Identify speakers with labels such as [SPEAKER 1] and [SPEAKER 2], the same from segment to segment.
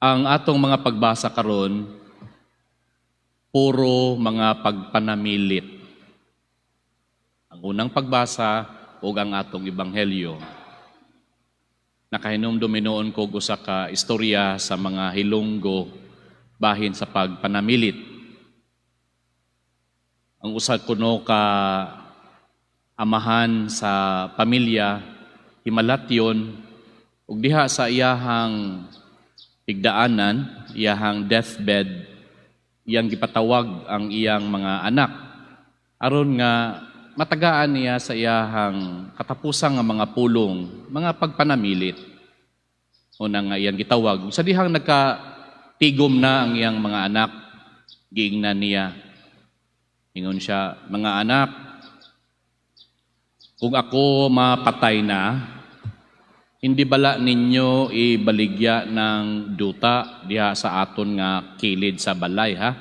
[SPEAKER 1] Ang atong mga pagbasa karon, puro mga pagpanamilit. Ang unang pagbasa ug ang atong ebanghelyo. Nakahinumdum hinuon ko usa ka istorya sa mga Hilonggo bahin sa pagpanamilit. Ang usa kuno ka amahan sa pamilya, himalatyon, ug diha sa iyahang higdaanan, iyahang deathbed, iyang gipatawag ang iyang mga anak aron nga matagaan niya sa iyahang katapusang nga mga pulong, mga pagpanamilit. Una nga iyang gitawag. Sa dihang nagkatigom na ang iyang mga anak, giingnan niya. Ingon siya, "Mga anak, kung ako mapatay na, hindi bala ninyo ibaligya ng duta diha sa aton nga kilid sa balay, ha?"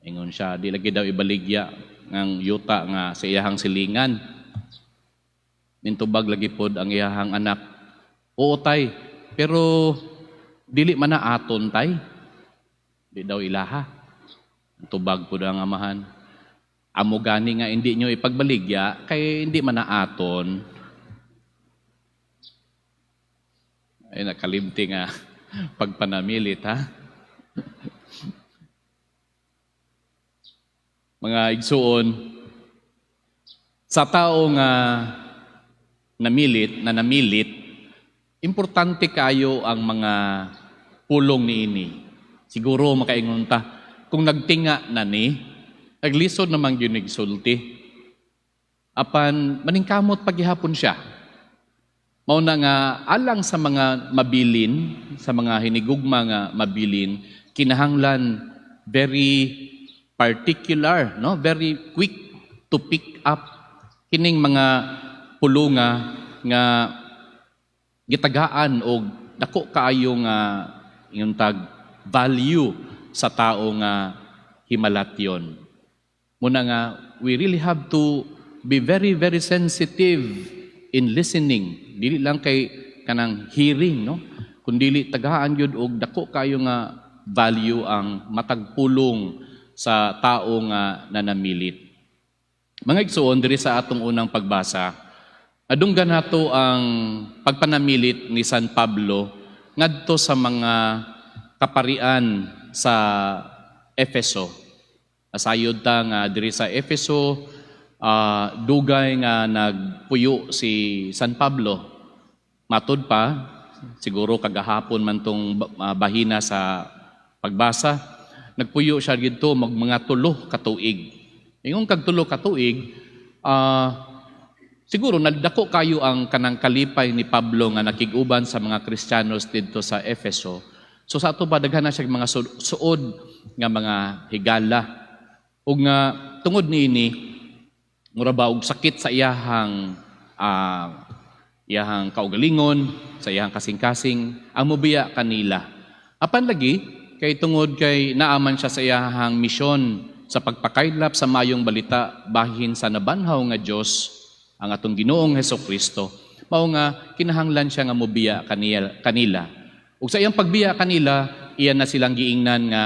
[SPEAKER 1] Ingon siya, di lagi daw ibaligya ng yuta nga sa iyahang silingan. Nintubag lagi pod ang iyahang anak, "Oo tay, pero dili man na aton, tay." Di daw ilaha. Tubag pod ang amahan, "Amo gani nga hindi nyo ipagbaligya kay hindi man na aton." Ay, nakalimti nga pagpanamilit, ha? Mga igsuon, sa tao nga namilit, na namilit, importante kayo ang mga pulong niini. Siguro makaingon ta, kung nagtinga na ni, naglisod naman gyud sulti. Apan maningkamot paghihapon siya. Mao na nga alang sa mga mabilin, sa mga hinigugma nga mabilin, kinahanglan very particular, no? Very quick to pick up kining mga pulunga nga gitagaan og dako kaayo nga ingon tag value sa tao nga himalatyon. Muna nga we really have to be very, very sensitive in listening. Dili lang kay kanang hearing, no? Kundili tagaan gyud og dako kayo nga value ang matag pulong sa tao nga nanamilit. Mga igsuon, diri sa atong unang pagbasa, adunggan nato ang pagpanamilit ni San Pablo ngadto sa mga kaparian sa Efeso. Nasayod ta nga diri sa Efeso, dugay nga nagpuyo si San Pablo. Matud pa, siguro kagahapon man tong bahina sa pagbasa, nagpuyo siya didto mag mga 3 ka tuig. Ingon kag 3 ka tuig, siguro nagdako kayo ang kanang kalipay ni Pablo nga nakig-uban sa mga Kristiyanos didto sa Efeso. So sa ato pa, daghan na siya mga suod nga mga higala. Ug nga tungod niini, mura ba og sakit sa iyahang kaugalingon, sa iyahang kasing-kasing, ang mubiya kanila. Apan lagi, kay tungod kay naaman siya sa iyahang misyon sa pagpakaylap sa mayong balita bahin sa nabanhaw nga Dios, ang atong Ginoong Heso Kristo, mao nga kinahanglan siya nga mobiya kanila. Ug sa iyang pagbiya kanila, iya na silang giingnan nga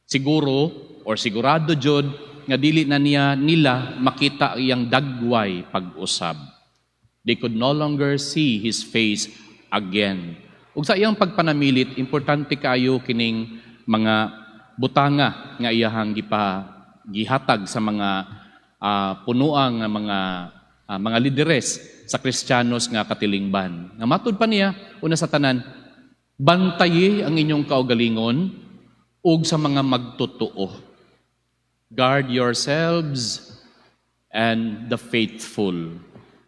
[SPEAKER 1] siguro or sigurado jud nga dili na niya nila makita iyang dagway pag-usab. They could no longer see his face again. Ug sa iyang pagpanamilit, importante kayo kining mga butanga nga iyahang gihatag sa mga punuang nga mga lideres sa Kristiyanos nga katilingban. Nga matud pa niya, una sa tanan, bantayi ang inyong kaugalingon ug sa mga magtotoo. Guard yourselves and the faithful.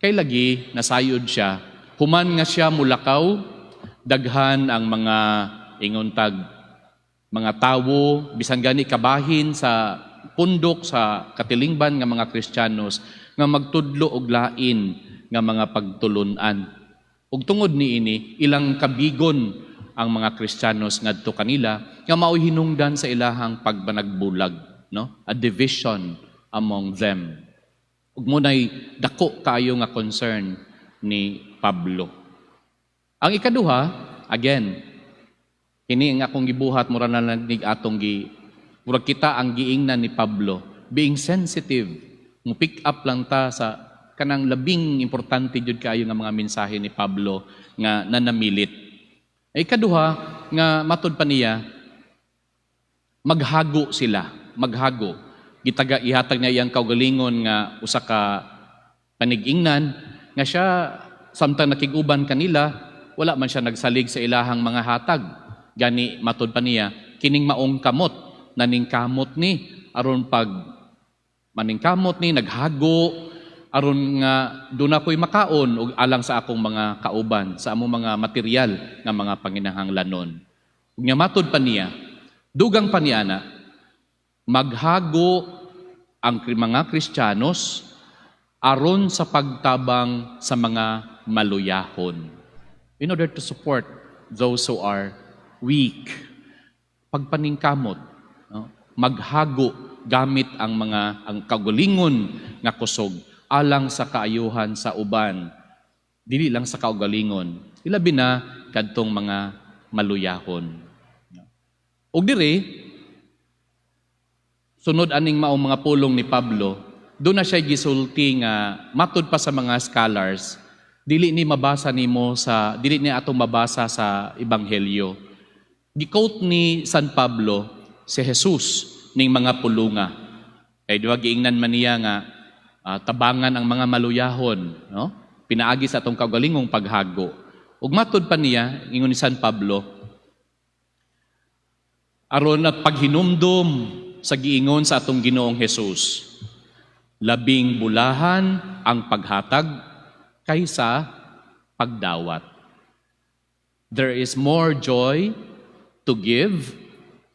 [SPEAKER 1] Kay lagi, nasayod siya, human nga siya mulakaw, daghan ang mga ingon tag mga tawo, bisan gani kabahin sa pundok sa katilingban nga mga Kristiyanos nga magtudlo og lain nga mga pagtulun-an. Ug tungod niini, ilang kabigon ang mga Kristiyanos ngadto kanila nga mao'y hinungdan sa ilahang pagbanagbulag, no? A division among them. Ug munay dako kaayo nga concern ni Pablo. Ang ikaduha, again, Kini ang akong gibuhat, mura na lang nig atong gi murag kita ang giingnan ni Pablo, being sensitive, mo pick up lang ta sa kanang labing importante jud kaayo nga mga mensahe ni Pablo nga nanamilit. Ay kaduha nga matud pa niya, maghago sila, maghago. Gitaga ihatag niya iyang kaugalingon nga usa ka panigingnan nga siya, samtang nakig-uban kanila, wala man siya nagsalig sa ilahang mga hatag. Gani matud pa niya, kining maong kamot naningkamot ni aron pag maningkamot ni, naghago aron nga duna ko'y makaon ug alang sa akong mga kauban sa among mga material nga mga panginahanglanon. Ug nga matud pa niya, dugang pa niya na maghago ang mga Kristiyanos aron sa pagtabang sa mga maluyahon, in order to support those who are weak. Pagpaningkamot, no? Maghago gamit ang mga ang kaugalingon nga kusog alang sa kaayuhan sa uban, dili lang sa kaugalingon, ilabi na kadtong mga maluyahon. Ug diri sunod aning maong mga pulong ni Pablo, duna siya gisulti nga matud pa sa mga scholars, dili ni mabasa nimo sa dili ni atong mabasa sa Ebanghelyo. Gi-quote ni San Pablo si Jesus ning mga pulunga. Kay di ba giingnan man niya nga tabangan ang mga maluyahon, no? Pinaagi sa atong kaugalingong paghago. Ug matud pa niya, ingon ni San Pablo, aron at paghinumdum sa giingon sa atong Ginoong Hesus, labing bulahan ang paghatag kaysa pagdawat. There is more joy to give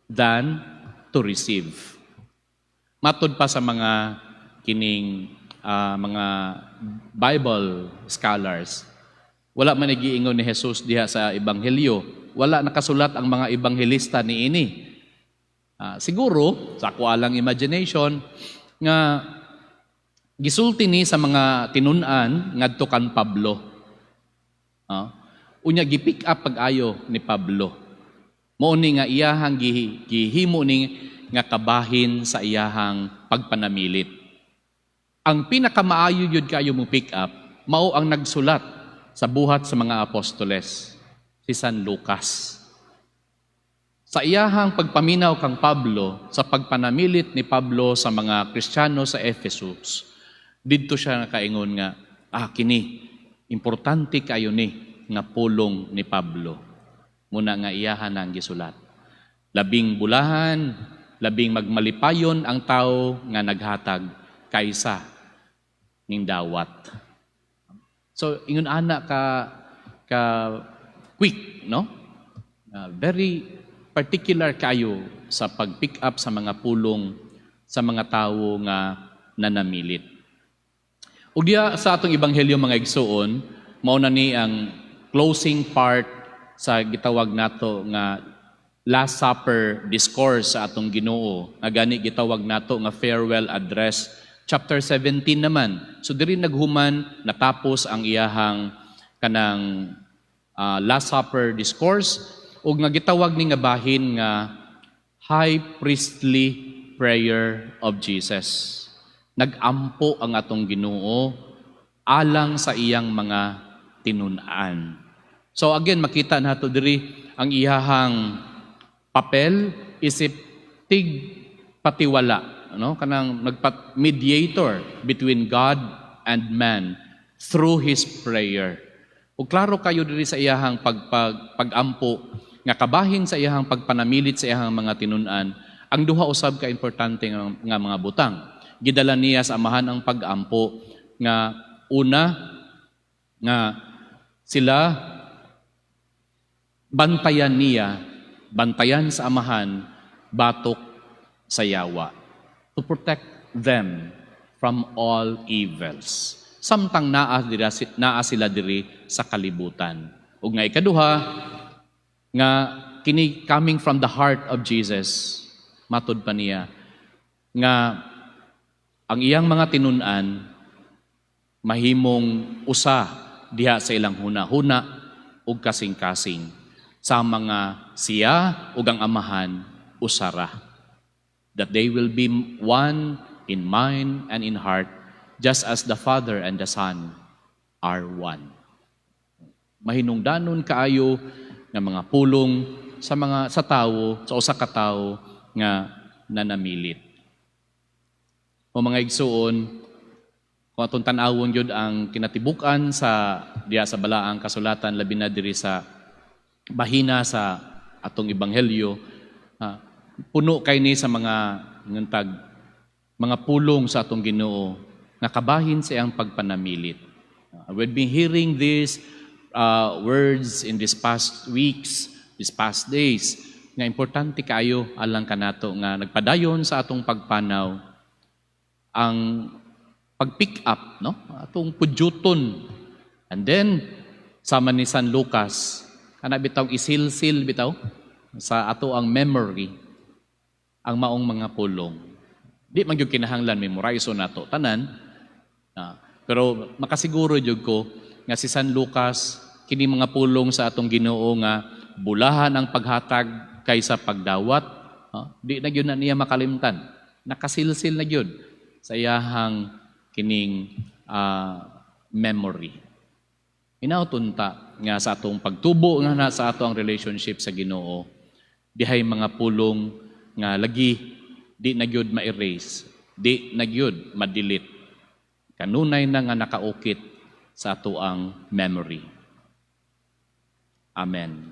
[SPEAKER 1] than to receive. Matud pa sa mga kining mga Bible scholars, wala man nagiingon ni Jesus diha sa Ebanghelyo. Wala nakasulat ang mga ebanghelista niini. Siguro, sa ako alang imagination, nga gisulti ni sa mga tinun-an ngadto kan Pablo. Unya gi-pick up pag-ayo ni Pablo. Mao ni nga iyahang gihimo ni nga kabahin sa iyahang pagpanamilit. Ang pinakamaayo yun kayo mo pick up, mao ang nagsulat sa Buhat sa mga Apostoles, si San Lucas. Sa iyahang pagpaminaw kang Pablo, sa pagpanamilit ni Pablo sa mga Kristiyano sa Ephesus, didto siya nakaingon nga, kini, importante kayo ni nga pulong ni Pablo. Muna nga iyahan ang gisulat. Labing bulahan, labing magmalipayon ang tao nga naghatag kaysa ning dawat. So ingon ana ka quick, no? Very particular kayo sa pag-pick up sa mga pulong sa mga tawo nga nanamilit. Ug diya sa atong ebanghelyo, mga igsuon, mao na ni ang closing part sa gitawag nato nga Last Supper discourse sa atong Ginoo, nga gani gitawag nato nga farewell address. Chapter 17 naman. So diri naghuman, natapos ang iyahang kanang Last Supper discourse ug nga gitawag ni nga bahin nga high priestly prayer of Jesus. Nagampo ang atong Ginoo alang sa iyang mga tinun-an. So again, makita nato diri ang iyahang papel isip tig patiwala, no, kanang nagpat mediator between God and man through his prayer. Ug klaro kayo diri sa iyahang pag-ampo nga kabahin sa iyahang pagpanamilit sa iyahang mga tinun-an, ang duha usab ka importante nga mga butang. Gidala niya sa Amahan ang pag-ampo nga una nga sila bantayan niya, bantayan sa Amahan batok sa yawa, to protect them from all evils samtang naa sila diri sa kalibutan. Ug nga ikaduha nga kini coming from the heart of Jesus, matud pa niya nga ang iyang mga tinun-an mahimong usa diha sa ilang huna-huna ug kasing-kasing. Sa mga siya ug ang Amahan usara. That they will be one in mind and in heart, just as the Father and the Son are one. Mahinungdanon kaayo nga mga pulong sa mga sa tawo, sa usa ka tawo nga nanamilit. O mga igsuon, kung atong tan-awon gyud ang kinatibuk-an sa diya sa Balaang Kasulatan, labi na diri sa bahina sa atong ebanghelyo, puno kay ni sa mga ngantag mga pulong sa atong Ginoo nga kabahin sa iyang pagpanamilit. We've been hearing these words in these past weeks, these past days, nga importante kayo alang kanato nga nagpadayon sa atong pagpanaw ang pag-pick up, no? Atong pudyuton. And then, sama ni San Lucas, kana bitaw isilsil bitaw sa ato ang memory ang maong mga pulong. Di man gyud kinahanglan memorize nato tanan. Pero makasiguro jud ko nga si San Lucas, kini mga pulong sa atong Ginoo nga bulahan ang paghatag kaysa pagdawat, di na gyud na niya makalimtan. Nakasilsil na gyud sa iyahang kining memory. Hinaot unta nga sa atong pagtubo nga na sa ato ang relationship sa Ginoo, dihay mga pulong nga lagi di na gyud ma-erase, di na gyud ma-delete. Kanunay na nga nakaukit sa ato ang memory. Amen.